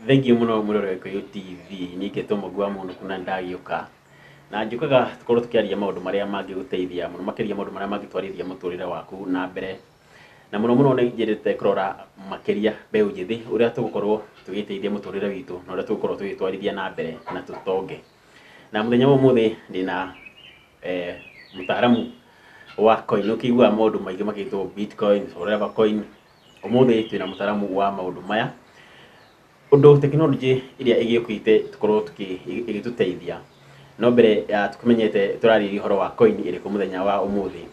Thengiũ mũno mwĩroreri wa Gĩkũyũ TV. Niĩ ngetwo Mũngũ wa Mũndũ kuna ndagĩũka na njũkaga tũkorwo tũkĩaria maũndũ marĩa mangĩgũteithia mũno makĩria, maũndũ marĩa mangĩtwarithia mũtũrĩre waku na mbere, na mũno mũno nĩ nyendete kũrora makĩria mbeũ njĩthĩ, ũrĩa tũgũkorwo tũgĩteithia mũtũrĩre witũ na ũrĩa tũgũkorwo tũgĩtwarithia na mbere na tũtonge. Na mũthenya wa ũmũthĩ ndĩna mũtaaramu wa coin. Ũkĩiguaga maũndũ maingĩ makĩtwo bitcoin, forever coin. Ũmũthĩ twĩna mũtaaramu wa maũndũ maya, ũndũ tekinoronjĩ ĩrĩa ĩgĩũkĩte tũkorwo ĩgĩtũteithia. No mbere ya tũkĩmenyete tũrarĩrĩria ũhoro wa coin ĩrĩkũ mũthenya wa ũmũthĩ,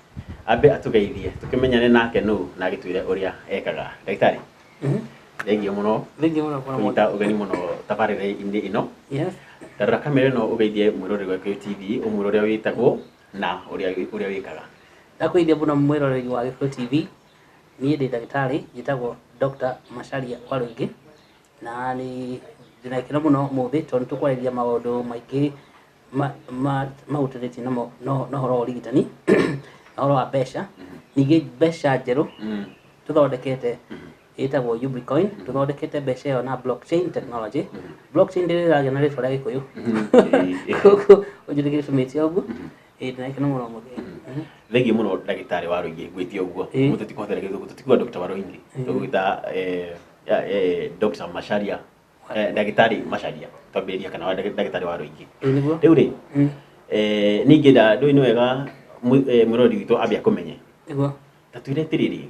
ambe atũgeithie tũkĩmenyane nake nũ na agĩtwĩre ũrĩa ekaga. Ndagĩtarĩ, thengiũ mũno. Thengiũ mũno bwana. Kũnyita ũgeni mũno tabarĩra-inĩ ĩno. Tarora kamera ĩno, ũgeithie mwĩroreri wa Gĩkũyũ TV, ũmwĩre ũrĩa wĩtagwo na ũrĩa wĩkaga. Ndakwĩithia mũno mwĩroreri wa Gĩkũyũ TV. Niĩ ndĩ ndagĩtarĩ njĩtagwo Dr. Macharia Waruingĩ, na nĩ ndĩna gĩkeno mũno ũmũthĩ tondũ nĩ tũkwarĩrĩria maũndũ maingĩ mahutĩtie na ũhoro wa ũrigitani na ũhoro wa mbeca. Ningĩ mbeca njerũ tũthondekete ĩtagwo Ubricoin. Tũthondekete mbeca ĩyo na blockchain technology. Blockchain ndĩrĩ ĩragĩa na rĩtwa rĩa Gĩkũyũ, koguo ũnjĩtĩkĩrie tũmĩte ũguo. Ĩĩ, ndĩna gĩkeno mũno ũmũthĩ. Thengiũ mũno, ndagĩtarĩ wa Rũingĩ, ngwĩtie ũguo. Mũthĩ tikũhũthĩra Gĩthũngũ, tũtikuga Dr. Waruingĩ, tũgwĩta Dr. Macharia, ndagĩtarĩ Macharia twambĩrĩria, kana ndagĩtarĩ wa Rũingĩ. Ĩĩ, nĩguo. Rĩu rĩ, niĩ ngĩenda ndũĩ nĩ wega mwĩroreri witũ ambe akũmenye. Ta twĩre atĩrĩrĩ,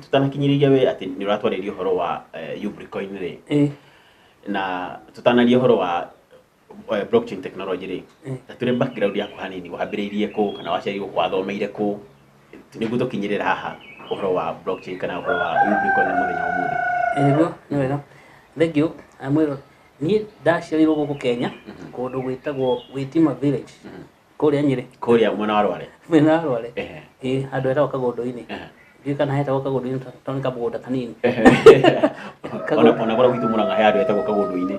tũtanakinyĩrĩria we atĩ nĩ ũratwarĩria ũhoro wa Ubricoin rĩ, na tũtanaria ũhoro wa blockchain technology rĩ, ta twĩre background yaku hanini, wambĩrĩirie kũ kana waciarirwo kũ, wathomeire kũ, nĩguo tũkinyĩrĩre haha ũhoro wa blockchain kana ũhoro wa Ubricoin mũthenya wa ũmũthĩ. Ĩĩ, nĩguo, nĩ wega, thank you. Mwĩro niĩ ndaciarirwo gũkũ Kenya, kũndũ gwĩtagwo Witima Village, kũrĩa Nyĩrĩ. Kũrĩa mwena wa Rware. Mwena wa Rware. Ĩĩ, handũ hetagwo Kagũndũ-inĩ. Ndiũĩ kana hetagwo Kagũndũ-inĩ tondũ nĩ kamũgũnda kanini. Ona kũrĩa gwitũ Mũrang'a he handũ hetagwo Kagũndũ-inĩ.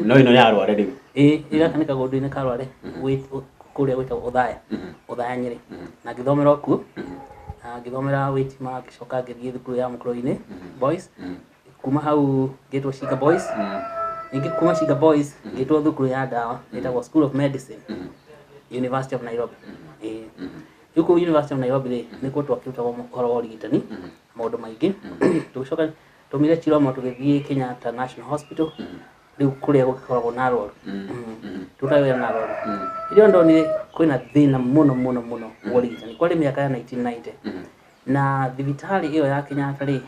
No ĩno ya Rware rĩu. Ĩĩ, gaka nĩ Kagũndũ-inĩ ka Rware, kũrĩa gwĩtagwo Othaya, Othaya Nyĩrĩ. Na ngĩthomera o kuo, na ngĩthomera Witima, ngĩcoka ngĩthiĩ thukuru ya Mũkũrũ-inĩ Boys. Kuma hau ngĩtwo Shinga Boys. Ningĩ kuma Shinga Boys ngĩtwo thukuru ya ndawa ĩtagwo School of Medicine, University of Nairobi. Ĩĩ. Rĩu kũu University of Nairobi rĩ, nĩkuo twakĩrutagwo ũhoro wa ũrigitani na maũndũ maingĩ. Tũgĩcoka twaumire Chiromo tũgĩthiĩ Kenyatta National Hospital, rĩu kũrĩa gũgĩkoragwo na arwaru. Tũrutaga wĩra na arwaru. Rĩrĩa ndonire kwĩna thĩna mũno mũno mũno wa ũrigitani, kwarĩ mĩaka ya 1990, na thibitarĩ ĩyo ya Kenyatta rĩ,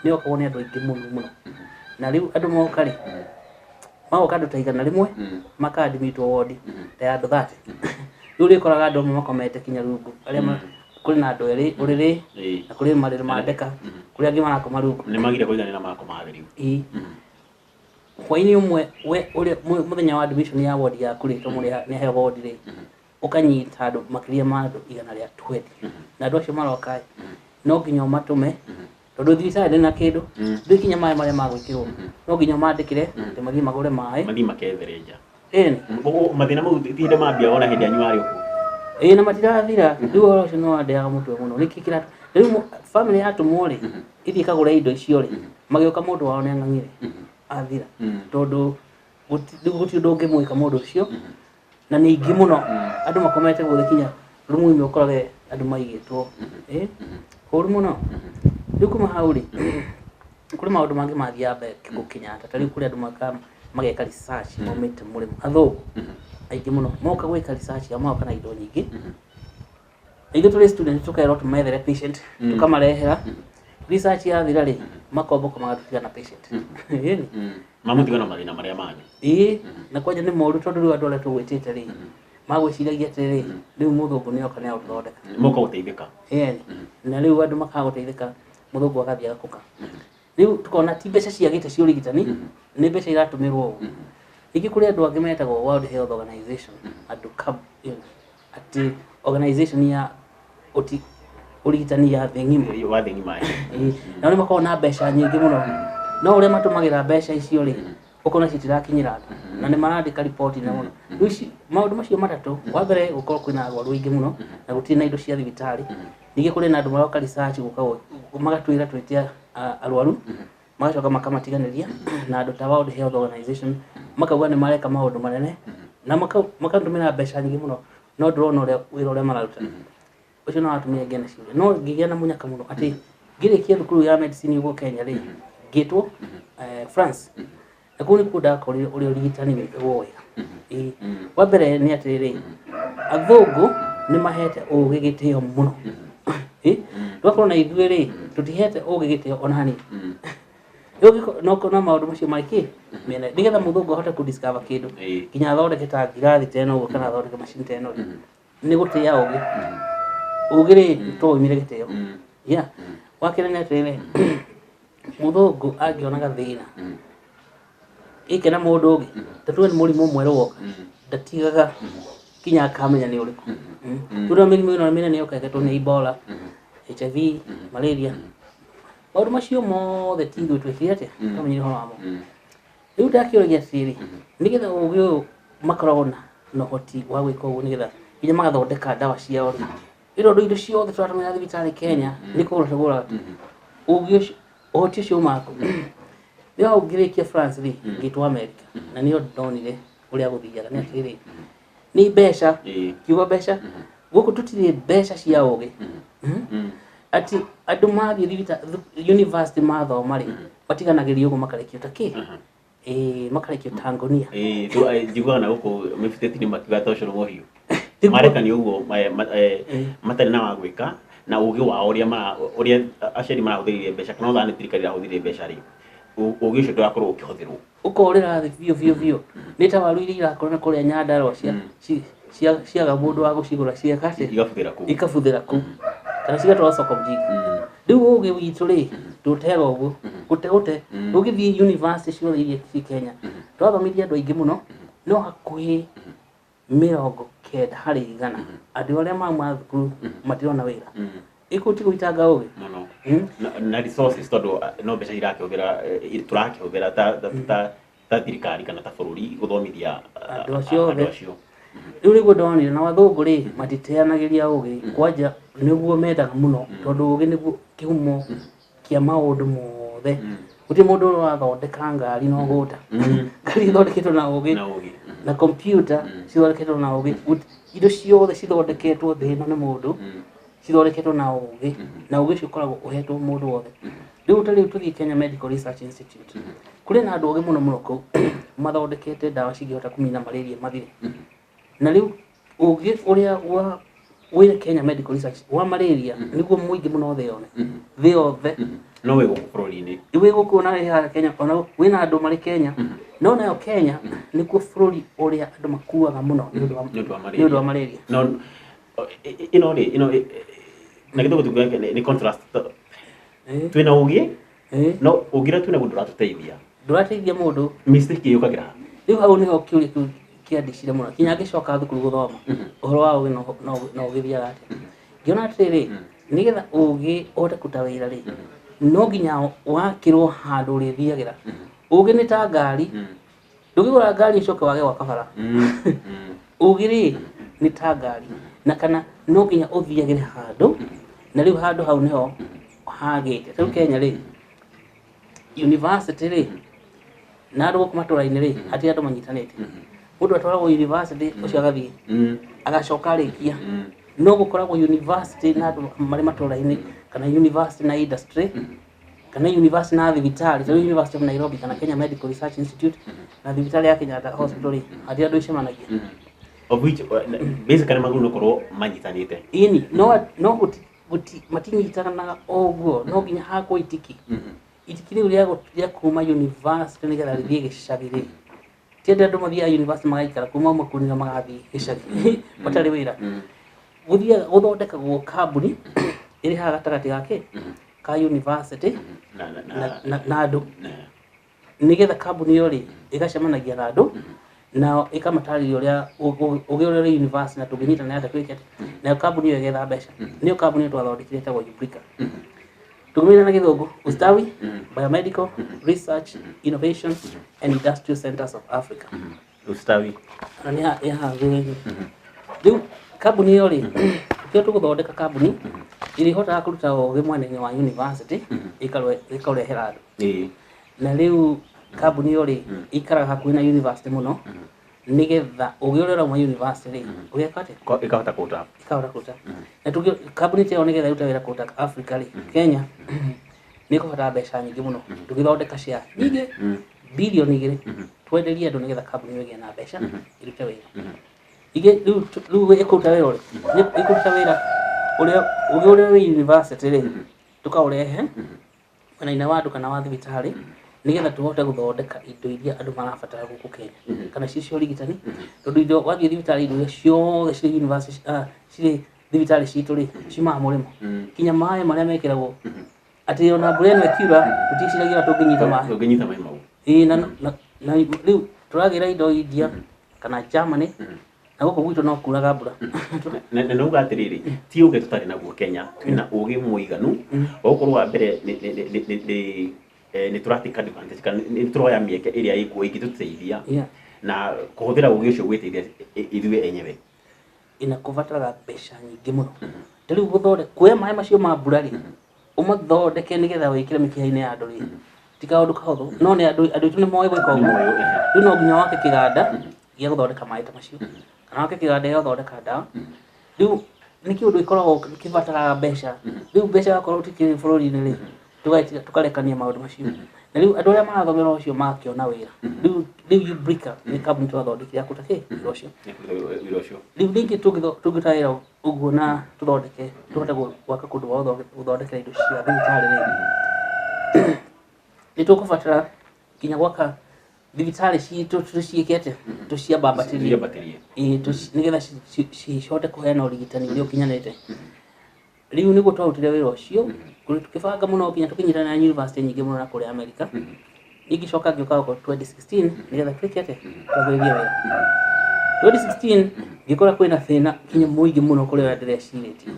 nĩ yokagwo nĩ andũ aingĩ mũno mũno. Na rĩu andũ moka rĩ, magoka andũ ta 100, maka-admitwo wodi ta ya andũ 30. Rĩu ũrĩkoraga andũ amwe makomete kinya rungu, arĩa kũrĩ na andũ erĩ ũrĩrĩ, na kũrĩ marĩrĩ ma ndeka, kũrĩ angĩ marakoma rungu. Nĩ magire kũiganĩra, makoma thĩ rĩu. Ĩĩ. Hwaĩ-inĩ ũmwe we ũrĩa mũthenya wa admission ya wodi yaku rĩ, tondũ mũrĩ nĩ aheo wodi rĩ, ũkanyita andũ makĩria ma andũ 120, na andũ acio maroka ĩ, no nginya ũmatũme tondũ thibitarĩ ndĩrĩ na kĩndũ, ndũrĩ kinya maĩ marĩa magwĩkĩrwo, no nginya ũmandĩkĩre atĩ mathiĩ magũre maĩ. Mathiĩ makethere nja. Ĩni. Mathĩna mau ti hĩndĩ mambia, ona hĩndĩ yanyu warĩ okuo. Ĩĩ, na matirathira. Rĩu ũhoro ũcio nĩ wandeaga mũtwe mũno, nĩkĩ kĩra rĩu family yatũmwo rĩ, ĩthiĩ ĩkagũre indo icio rĩ, magĩũka mũndũ wao nĩ ang'ang'ire athira, tondũ rĩu gũtirĩ ũndũ ũngĩmwĩka mũndũ ũcio, na nĩ aingĩ mũno, andũ makomete guothe, kinya rumu imwe ũkorage andũ maigĩtwo ĩ ũru mũno. Rĩu kuma hau rĩ, kũrĩ maũndũ mangĩ mathiaga mbere kũ Kenyatta. Ta rĩu kũrĩ andũ mageka research maumĩte mũrĩmo, athũngũ aingĩ mũno moka gwĩka research yao, magoka na indo nyingĩ. Ithuĩ tũrĩ student tũkerwo tũmethere patient, tũkamarehera. Research yathira rĩ, makomboka magatũtiga na patient. Ĩni. Mamũtiga na mathĩna marĩa manyu. Ĩĩ, na kwanja nĩ moru, tondũ rĩu andũ arĩa tũgwĩtĩte rĩ, magwĩciragia atĩrĩrĩ, rĩu mũthũngũ nĩ oka nĩ agũtũthondeka. Moka gũteithĩka. Ĩni. Na rĩu andũ makaga gũteithĩka, mũthũngũ agathiĩ agakũka. Rĩu tukona ti mbeca ciagĩte cia ũrigitani, nĩ mbeca iratũmĩrwo ũũ. Ningĩ kũrĩ andũ angĩ metagwo World Health Organization, andũ atĩ organization ya ũrigitani ya thĩ ng'ima. Wa thĩ ng'ima. Ĩĩ, nao nĩ makoragwo na mbeca nyingĩ mũno, no ũrĩa matũmagĩra mbeca icio rĩ, ũkona citirakinyĩra andũ, na nĩ marandĩka riboti nene mũno. Rĩu ici maũndũ macio matatũ: wa mbere, gũkorwo kwĩna arwaru aingĩ mũno na gũtirĩ na indo cia thibitarĩ; ningĩ kũrĩ na andũ maroka research gũka magatwĩra twĩte arwaru. Magacoka makamatiganĩria na andũ ta World Health Organization makauga nĩ mareka maũndũ manene na makatũmĩra mbeca nyingĩ mũno, no ndũrona ũrĩa wĩra ũrĩa mararuta. Ũcio no watũmire ngĩe na ciũria, no ngĩgĩa na mũnyaka mũno atĩ ngĩrĩkia thukuru ya medicine ũguo Kenya rĩ, ngĩtwo France, na kũu nĩkuo ndakorire ũrĩa ũrigitani wĩkagwo wega. Ĩĩ. Wa mbere nĩ atĩrĩrĩ, athũngũ nĩ mahete ũgĩ gĩtĩo mũno. Ĩ, tũgakorwo na ithuĩ rĩ, tũtihete ũgĩ gĩtĩo ona hanini. Rĩu no na maũndũ macio marĩ mĩena nĩgetha mũthũngũ ahote kũ discover kĩndũ nginya athondeke ta ngirathi ta ĩno ũguo kana athondeke macini ta ĩno rĩ, nĩ gũtĩa ũgĩ. Ũgĩ rĩ, to ũimire gĩtĩo. Yeah. Wa kerĩ nĩ atĩrĩrĩ, mũthũngũ angĩona gathĩna ĩke na mũndũ ũngĩ, ta tuge nĩ mũrimũ mwerũ woka, ndatigaga kinya akamenya nĩ ũrĩkũ. Tũrĩa mĩrimũ ĩno mĩnene yoka ĩgetwo nĩ Ebola, HIV, malaria, maũndũ macio mothe ti ithuĩ twĩkire atĩa twamenyire ũhoro wamo. Rĩu ndakĩũragia atĩrĩrĩ, nĩgetha ũgĩ ũyũ makoragwo na ũhoti wa gwĩka ũguo, nĩgetha nginya magathondeka ndawa ciao rĩ, ĩ tondũ indo ciothe tũratũmĩra thibitarĩ Kenya nĩ kũgũra tũgũraga, ũgĩ ũcio, ũhoti ũcio umaga kũ? Rĩu hau ngĩrĩkia France rĩ, ngĩtwo America, na nĩho ndonire ũrĩa gũthiaga. Nĩ atĩrĩrĩ, nĩ mbeca. Kiugo mbeca, gũkũ tũtirĩ mbeca cia ũgĩ. Atĩ andũ mathiĩ university mathoma rĩ, matiganagĩrio ũguo, makarekio ta kĩ, ĩĩ, makarekio ta ngonia. Ĩĩ, njiguaga na gũkũ mĩbuteti-inĩ makiuga ta ũcio nĩ mũhiũ marekani ũguo matarĩ na wa gwĩka na ũgĩ wao ũrĩa ũrĩa aciari marahũthĩrire mbeca kana ona nĩ thirikari ĩrahũthĩrire mbeca rĩ, ũgĩ ũcio ndũrakorwo ũkĩhũthĩrwo. Ũkorĩra thĩ biũ biũ biũ. Nĩ ta waru iria irakũra na kũrĩa Nyandarũa ciaga mũndũ wa gũcigũra, cieka atĩa? Igabuthĩra kũu. Ikabuthĩra kũu kana cigatwarwo soko mjinga. Rĩu ũgĩ witũ rĩ, tũtega ũguo gũte gũte. Ũgĩthiĩ university ciothe iria ci Kenya, twathomithia andũ aingĩ mũno, no hakuhĩ 90% andũ arĩa mauma thukuru matirona wĩra. Ĩkũ ti gũitanga ũgĩ? Mũno. Na resources, tondũ no mbeca irakĩhũthĩra, tũrakĩhũthĩra ta thirikari kana ta bũrũri gũthomithia andũ acio othe. Andũ acio. Rĩu nĩguo ndonire na athũngũ rĩ, matiteanagĩria ũgĩ, kwanja nĩguo mendaga mũno, tondũ ũgĩ nĩguo kĩhumo kĩa maũndũ mothe. Gũtirĩ mũndũ ũrathondeka ngari no gũta. Ngari ithondeketwo na ũgĩ. Na ũgĩ. Na computer cithondeketwo na ũgĩ. Indo ciothe cithondeketwo thĩ ĩno nĩ mũndũ cithondeketwo na ũgĩ, na ũgĩ ũcio ũkoragwo ũhetwo mũndũ wothe. Rĩu ta rĩu tũthiĩ Kenya Medical Research Institute, kũrĩ na andũ ogĩ mũno mũno kũu mathondekete ndawa cingĩhota kũmina malaria mathire. Na rĩu ũgĩ ũrĩa wa wĩ Kenya Medical Research wa malaria nĩguo mũingĩ mũno thĩ yothe, thĩ yothe. No wĩ gũkũ bũrũri-inĩ. Wĩ gũkũ na wĩ haha Kenya, ona wĩna andũ marĩ Kenya, no nayo Kenya nĩkuo bũrũri ũrĩa andũ makuaga mũno nĩ ũndũ wa nĩ ũndũ wa nĩ ũndũ wa malaria. No ĩno rĩ, ĩno na gĩthũngũ tugaga nĩ contrast. Twĩna ũgĩ, no ũgĩ ũrĩa twĩnaguo ndũratũteithia. Ndũrateithia mũndũ. Mistake yũkagĩra ha? Rĩu hau nĩho kĩũria kĩu kĩandicire mũno kinya ngĩcoka thukuru gũthoma ũhoro wa ũgĩ no ũgĩthiaga atĩa. Ngĩona atĩrĩrĩ, nĩgetha ũgĩ ũhote kũruta wĩra rĩ, no nginya wakĩrwo handũ ũrĩthiagĩra. Ũgĩ nĩ ta ngari. Ndũngĩgũra ngari ũcoke wage gwaka bara. Ũgĩ rĩ, nĩ ta ngari na kana no nginya ũthiagĩre handũ, na rĩu handũ hau nĩho hagĩte. Ta rĩu Kenya rĩ, university rĩ, na andũ gũkũ matũra-inĩ rĩ, hatirĩ andũ manyitanĩte. Mũndũ atwaragwo university, ũcio agathiĩ agacoka arĩkia. No gũkoragwo university na andũ marĩ matũra-inĩ, kana university na industry, kana university na thibitarĩ. Ta rĩu University of Nairobi kana Kenya Medical Research Institute na thibitarĩ ya Kenyatta Hospital rĩ, hatirĩ andũ icemanagia. Of which basically magĩrĩirwo gũkorwo manyitanĩte. Ĩni, no gũti matinyitanaga o ũguo, no nginya hakwo itiki. Itiki rĩu rĩa kuma university nĩgetha rĩthiĩ gĩcagi rĩ, ti atĩ andũ mathiaga university magaikara kuma makunira magathiĩ gĩcagi matarĩ wĩra. Gũthiaga gũthondekagwo kambuni ĩrĩ haha gatagatĩ gake ka university na andũ, nĩgetha kambuni ĩyo rĩ, ĩgacemanagia na andũ nao ĩkamatarĩria ũrĩa ũgĩ ũrĩa ũrĩ university na tũngĩnyitana atĩa, twĩke atĩa. Nayo kambuni ĩyo ĩgetha mbeca. Nĩyo kambuni ĩyo twathondekire ĩtagwo Ubrika. Tũngĩmĩra na Gĩthũngũ, Ustawi Biomedical Research Innovation and Industrial Centers of Africa. Ustawi. Na nĩ haha thutha-inĩ. Rĩu kambuni ĩyo rĩ, kĩo tũgũthondeka kambuni ĩrĩa ĩhotaga kũruta ũgĩ mwena-inĩ wa university ĩkarehera andũ. Na rĩu kambuni ĩyo rĩ ikaraga hakuhĩ na university mũno, nĩgetha ũgĩ ũrĩa ũrauma university rĩ ũgeka atĩa? Ĩkahota kũruta. Ĩkahota kũruta. Na tũngĩ kambuni ta ĩyo nĩgetha ĩrute wĩra kũruta Africa rĩ, Kenya nĩ ĩkũbatara mbeca nyingĩ mũno. Tũgĩthondeka share nyingĩ 2 billion twenderie andũ nĩgetha kambuni ĩyo ĩgĩe na mbeca ĩrute wĩra. Ingĩ rĩu rĩu ĩkũruta wĩra ũrĩkũ? Ĩkũruta wĩra ũrĩa ũgĩ ũrĩa wĩ university rĩ tũkaũrehe mwena-inĩ wa andũ kana wa thibitarĩ, nĩgetha tũhote gũthondeka indo iria andũ marabatara gũkũ Kenya, kana cio cia ũrigitani, tondũ indo wathiĩ thibitarĩ, indo iria ciothe cirĩ university, cirĩ thibitarĩ citũ rĩ, ciumaga mũrĩmo, nginya maĩ marĩa mekĩragwo, atĩ ona mbura ĩno ĩkiura tũticiragia tũngĩnyita maĩ. Tũngĩnyita maĩ mau. Ĩĩ, na rĩu tũragĩra indo India kana Germany, na gũkũ gwitũ no kuraga mbura. Na nauga atĩrĩrĩ, ti ũgĩ tũtarĩ naguo Kenya, twĩna ũgĩ mũiganu wa gũkorwo wa mbere nĩ tũra take advantage kana nĩ tũroya mĩeke ĩrĩa ĩkuo ĩngĩtũteithia na kũhũthĩra ũgĩ ũcio gwĩteithia ithuĩ enyewe. Ĩna kũbataraga mbeca nyingĩ mũno. Ta rĩu gũthondeka, kuoya maĩ macio ma mbura rĩ, ũmathondeke nĩgetha wĩkĩre mĩkiha-inĩ ya andũ rĩ, ti kaũndũ kahũthũ, no nĩ andũ aitũ nĩ moĩ gwĩka ũguo. Nĩ moĩ. Rĩu no nginya wake kĩganda gĩa gũthondeka maĩ ta macio, kana wake kĩganda gĩa gũthondeka ndawa. Rĩu nĩ kĩũndũ gĩkoragwo kĩbataraga mbeca. Rĩu mbeca gakorwo tikĩrĩ bũrũri-inĩ rĩ, tũkarekania maũndũ macio, na rĩu andũ arĩa marathomera ũcio makĩona wĩra. Rĩu Ubrica nĩ kambuni twathondekire ya kũruta kĩ wĩra ũcio. Wĩra ũcio. Rĩu rĩngĩ tũngĩruta wĩra ũguo na tũthondeke, tũhote gwaka kũndũ gwa gũthondekera indo cia thibitarĩ rĩ, nĩ tũkũbatara nginya gwaka thibitarĩ citũ, tũciĩke atĩa, tũciambambatĩrie. Ciambatĩrie. Ĩĩ, nĩgetha cihote kũheana ũrigitani ũrĩa ũkinyanĩrĩte. Rĩu nĩguo twarutire wĩra ũcio, tũkĩbanga mũno nginya tũkĩnyitana na university nyingĩ mũno na kũrĩa America. Ingĩcoka ngĩũka gũkũ 2016 nĩgetha twĩke atĩa, twambĩrĩrie wĩra. 2016 ngĩkora kwĩna thĩna nginya mũingĩ mũno kũrĩ ũrĩa ndĩrecirĩtie,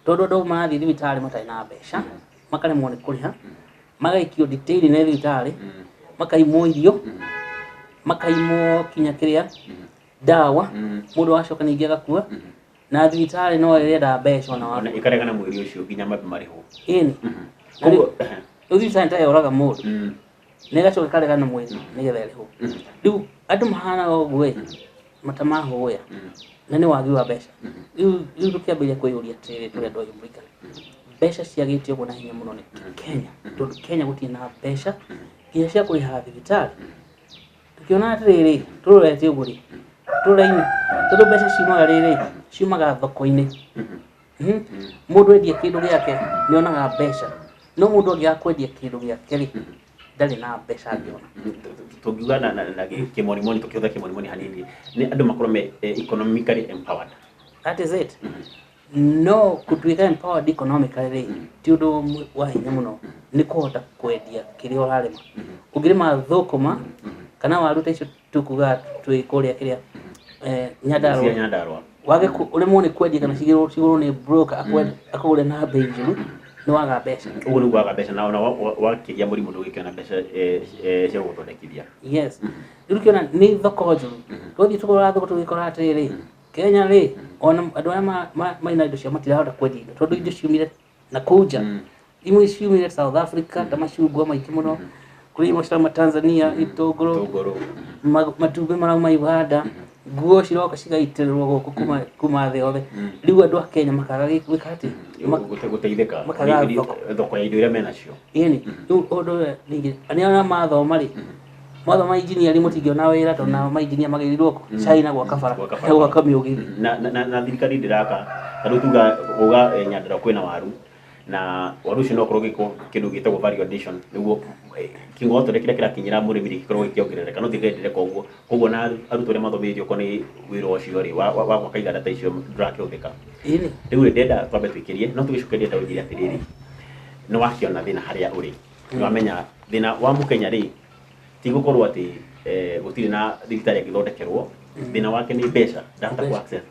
tondũ andũ marathiĩ thibitarĩ matarĩ na mbeca, makaremwo nĩ kũrĩha, magaikio detail nĩ thibitarĩ, makaimwo irio, makaimwo kinya kĩrĩa ndawa, mũndũ agacoka ningĩ agakua, na thibitarĩ no ĩrenda mbeca ona Ona waku. ĩkaregana mwĩrĩ ũcio nginya mambe marĩhwo. Ĩni. Na rĩu Koguo rĩu thibitarĩ ta yoraga mũndũ na ĩgacoka ĩkaregana mwĩrĩ nĩgetha ĩrĩhwo. Rĩu andũ mahanaga ũguo ĩ matamahũya, na nĩ wagi wa mbeca. Rĩu tũkĩambĩrĩria kwĩyũria atĩrĩrĩ, tũrĩ andũ a Ubrica, mbeca ciagĩte ũguo na hinya mũno nĩ Kenya, tondũ Kenya gũtirĩ na mbeca nginya cia kũrĩha thibitarĩ. Tũkĩona atĩrĩrĩ, tũrorete ũguo rĩ, tũrore-inĩ, tondũ mbeca ciumaga rĩrĩ, ciumaga thoko-inĩ. Mũndũ endia kĩndũ gĩake nĩ onaga mbeca, no mũndũ angĩaga kwendia kĩndũ gĩake rĩ, ndarĩ na mbeca angĩona. Tũngiuga na kĩmonimoni, tũkĩhũthĩra kĩmonimoni hanini, nĩ andũ makorwo me economically empowered. That is it. No gũtuĩka empowered economically rĩ, ti ũndũ wa hinya mũno, nĩ kũhota kwendia kĩrĩa ũrarĩma. Ũngĩrĩma thũkũma kana waru ta icio tũkugaga twĩ kũrĩa kĩrĩa Nyandarũa, Cia Nyandarũa. Wage ũremwo nĩ kwendia kana cigũrwo nĩ broker akũgũre na mbei njũru, nĩ waga mbeca. Ũguo nĩguo waga mbeca, na ona wakĩgĩa mũrimũ ndũgĩkĩona mbeca cia gũgũthondekithia. Yes, rĩu ũkĩona nĩ thoko njũru. Twathiĩ tũkũrora thoko, tũgĩkora atĩrĩrĩ, Kenya rĩ, ona andũ arĩa marĩ na indo ciao matirahota kwendia indo, tondũ indo ciumire na kũu nja. Imwe ciumire South Africa ta macungwa maingĩ mũno, kũrĩ imwe cirauma Tanzania, itũngũrũ, Tũngũrũ. Matumbĩ marauma Uganda, nguo ciroka cigaitĩrĩrwo gũkũ kuma thĩ yothe. Rĩu andũ a Kenya makaga gwĩka atĩ Gũteithĩka. Makaga thoko. Thoko ya indo iria menacio. Ĩni rĩu ũndũ ũyũ ningĩ nĩ arĩa mathoma rĩ, mathoma engineering mũtingĩona wĩra, tondũ nao mainjinia magĩrĩirwo kũ China gwaka bara, Gwaka bara. Gwaka mĩũgithi. Na thirikari ndĩraka. Ta rĩu tuga uga Nyandarũa kwĩna waru, na waru ũcio no ũkorwo ũgĩkwo kĩndũ gĩtagwo value addition, nĩguo kĩng'otore kĩrĩa kĩrakinyĩra mũrĩmi gĩkorwo gĩkĩongerereka, no thirikari ndĩreka ũguo. Koguo na arutwo arĩa mathomithĩtio okorwo nĩ wĩra ũcio rĩ wa gwaka iganda ta icio ndũrakĩhũthĩka. Ĩni. Rĩu rĩ, ndĩrenda twambe twĩkĩrie, no tũgĩcoke ndĩrenda ũnjĩre atĩrĩrĩ, nĩ wakĩona thĩna harĩa ũrĩ, nĩ wamenya thĩna wa mũkenya rĩ, ti gũkorwo atĩ gũtirĩ na thibitarĩ angĩthondekerwo, thĩna wake nĩ mbeca, ndahota Mbeca. ku access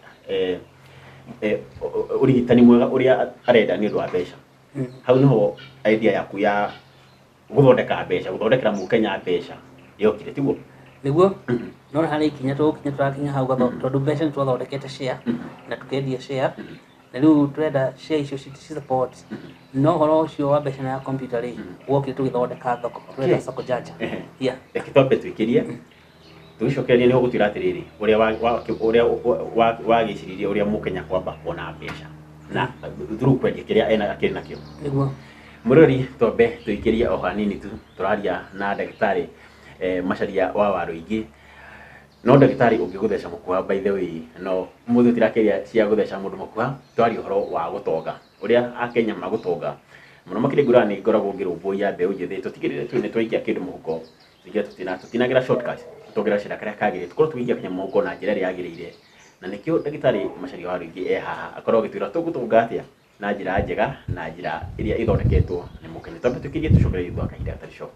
ũrigitani mwega ũrĩa arenda nĩ ũndũ wa mbeca. Hau nĩho idea yaku ya gũthondeka mbeca, gũthondekera mũkenya mbeca yokire, tiguo? Nĩguo, no harĩ ikinya tũgũkinya, tũrakinya hau tondũ mbeca nĩ twathondekete share na tũkendia share. Na Na rĩu tũrenda share icio ci support, no ũhoro ũcio wa mbeca na ya computer rĩ, wokire tũgĩthondeka thoko, tũrenda soko janja. Yeah. Reke twambe twĩkĩrie, tũgĩcokereria nĩho gũtwĩra atĩrĩrĩ, ũrĩa ũrĩa wagĩciririe ũrĩa mũkenya kwamba kuona mbeca na through kwendia kĩrĩa ena akĩrĩ nakĩo. Nĩguo. Mũrori, twambe tũikĩrie o hanini tu, tũraria na ndagĩtarĩ Macharia wa Waruingi. No ndagĩtarĩ ũngĩgũtheca mũkuha, by the way, no mũthĩ tũtirakĩria cia gũtheca mũndũ mũkuha, twaria ũhoro wa gũtonga, ũrĩa akenya magũtonga mũno makĩria. Ngũraga nĩ ngoragwo ngĩrũmbũiya mbeũ njĩthĩ, tũtigĩrĩre tu nĩ twaikia kĩndũ mũhuko, tũtigĩrĩre tũtinagĩra shortcut, tũtongera cira karĩa kagĩrĩire, tũkorwo tũgĩikia kĩnyamũ mũhuko na njĩra ĩrĩa yagĩrĩire. Na nĩkĩo ndagĩtarĩ Macharia wa Waruingi e haha, akorwo agĩtwĩra tũgũtonga atĩa na njĩra njega na njĩra ĩrĩa ĩthondeketwo nĩ mũkenya. Twambe tũkĩrie, tũcokererie thutha wa kahinda gatarĩ coka.